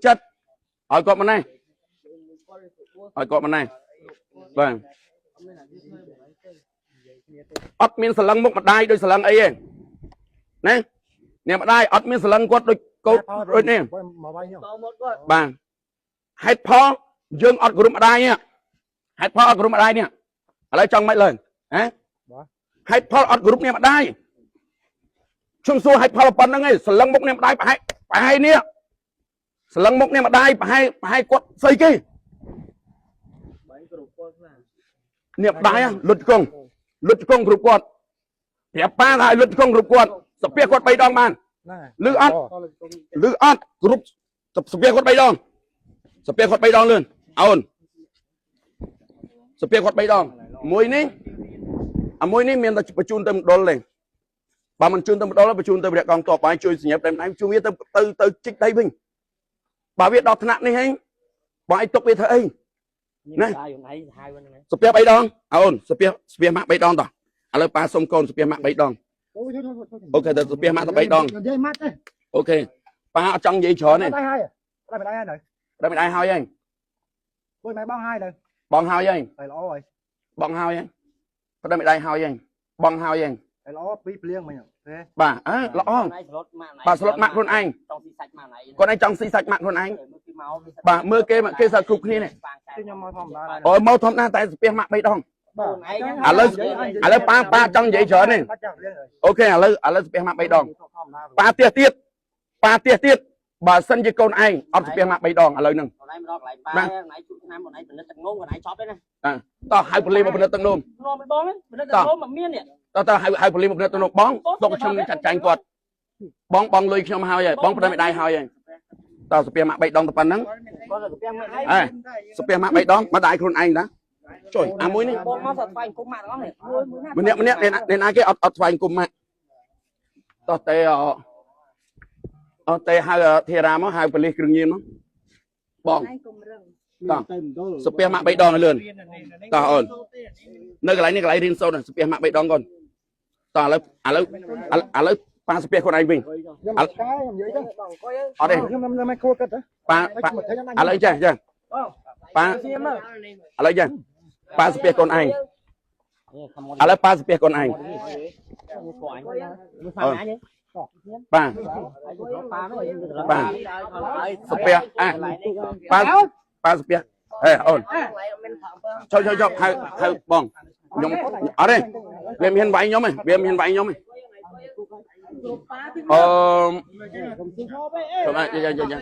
ចិត្តឲ្យគាត់មកនេះឲ្យគាត់មកនេះបាទអត់មានសលឹងមុខម្ដាយដូចសលឹងអីទេណាអ្នកម្ដាយអត់មានសលឹងគាត់ដូចកូនដូចនេះ មកវាយខ្ញុំ តមកគាត់ បាទហេតុផលយើងអត់គោរពម្ដាយនេះហេតុផលអត់គោរពម្ដាយនេះឥឡូវចង់មិនលើហ៎ហេតុផលអត់គោរពអ្នកម្ដាយខ្ញុំសួរហេតុផលប៉ុណ្្នឹងឯងសលឹងមុខអ្នកម្ដាយប្រហែលប្រហែលនេះសលឹងមុខអ្នកម្ដាយប្រហែលប្រហែលគាត់ស្អីគេ បែរគ្រប់គាត់ណា អ្នកម្ដាយលុតជង្គង់លុតជង្គង់គ្រប់គាត់ប្រាប់ប៉ាថាឲ្យលុតជង្គង់គ្រប់គាត់សាពះគាត់3ដងបាន ណា លឺអត់លឺអត់គ្រប់សាពះគាត់3ដងសាពះគាត់3ដងលឿនអូនសាពះគាត់3ដងមួយនេះអាមួយនេះមានតែបញ្ជូនទៅមណ្ឌលទេបើមិនជូនទៅមណ្ឌលបញ្ជូនទៅវរៈកងតបបាយជួយសញ្ញាប្រេមដៃជួយវាទៅទៅទៅជីកដីវិញបើវាដល់ថ្នាក់នេះហីបងឯងទុកវាធ្វើអី ណាយថ្ងៃហៅហ្នឹង សាពះ3ដងអូនសាពះសាពះម៉ាក់3ដងតោះឥឡូវប៉ាសុំកូនសាពះម៉ាក់3ដង អូយ OK ទៅសាពះម៉ាក់ទៅ3ដង និយាយម៉ាត់ទេ OK ប៉ាអត់ចង់និយាយច្រើនទេ ដៃហើយដៃមិនដៃហើយនៅ ដល់មិនដៃហើយហើយ មួយម៉ែបងហើយនៅ បងហើយហើយ ហើយល្អហើយ បងហើយហើយប្តីមិនដៃហើយហើយបងហើយហើយ ហើយល្អពីភ្លៀងមិញទេ បាទអើល្អ ណៃស្លុតម៉ាក់ បាទស្លុតម៉ាក់ខ្លួនឯង ចង់ស៊ីសាច់ម៉ាក់ណៃ គាត់ឯងចង់ស៊ីសាច់ម៉ាក់ខ្លួនឯង បាទ បាទមើលគេគេសើគ្រប់គ្នានេះ ខ្ញុំមកធម្មតា អូយមកធម្មតាតែស្ពះម៉ាក់3ដង បាទ ឥឡូវឥឡូវប៉ាប៉ាចង់និយាយច្រើនទេ បាត់ចាស់ភ្លៀងហើយ OK ឥឡូវឥឡូវស្ពះម៉ាក់3ដង ធម្មតា ប៉ាទៀសទៀតប៉ាទៀសទៀតបើសិនជាកូនឯងអត់ស្ពះម៉ាក់3ដងឥឡូវហ្នឹង ណៃមកដល់កន្លែងប៉ាណៃជក់ឆ្នាំណៃពិនិត្យទឹកងងណៃចប់ទេណា តោះហៅប៉ូលីសមកពិនិត្យទឹកនោម នាំបងពិនិត្យទឹកងងមកមាននេះ តោះតោះហៅហៅប៉ូលីសមកពិនិត្យទឹកនោមបងទុកខ្ញុំចាត់ចែងគាត់បងបងលុយខ្ញុំហើយហើយបងប្តីមិនដៃហើយហើយតោះស្ពះម៉ាក់3ដងទៅប៉ុណ្ណឹង គាត់ទៅផ្ទះម៉ាក់ហើយ អេស្ពះម៉ាក់3ដងមកដៃខ្លួនឯងតាជួយអាមួយនេះ បងមកសថ្វាយគុំម៉ាក់ទាំងអស់នេះ ម្នាក់ម្នាក់អ្នកណាគេអត់អត់ស្វែងគុំម៉ាក់តោះទេអអត់ទេហៅធារាមកហៅប៉ូលីសគ្រឿងញៀនមកបង ឯងកុំរឹង តោះស្ពះម៉ាក់3ដងឲ្យលឿនតោះអូននៅកន្លែងនេះកន្លែងរៀនសូត្រស្ពះម៉ាក់3ដងកូនតោះឥឡូវឥឡូវឥឡូវប៉ាស្ពះខ្លួនឯងវិញ ខ្ញុំកែខ្ញុំនិយាយទៅ អត់ទេ ខ្ញុំមិនមិនខួរគិតទេ ប៉ាប៉ាឥឡូវចេះចេះប៉ាឥឡូវចេះប៉ាស្ពះកូនឯងឥឡូវប៉ាស្ពះកូនឯង ប៉ា ប៉ា ប៉ា ស្ពះអ่ะប៉ាប៉ាស្ពះហេអូន ចូលចូលចូលហៅហៅបងខ្ញុំអត់ទេវាមានវាយខ្ញុំទេវាមានវាយខ្ញុំទេអឺចូលមកយ៉ាយ៉ាយ៉ា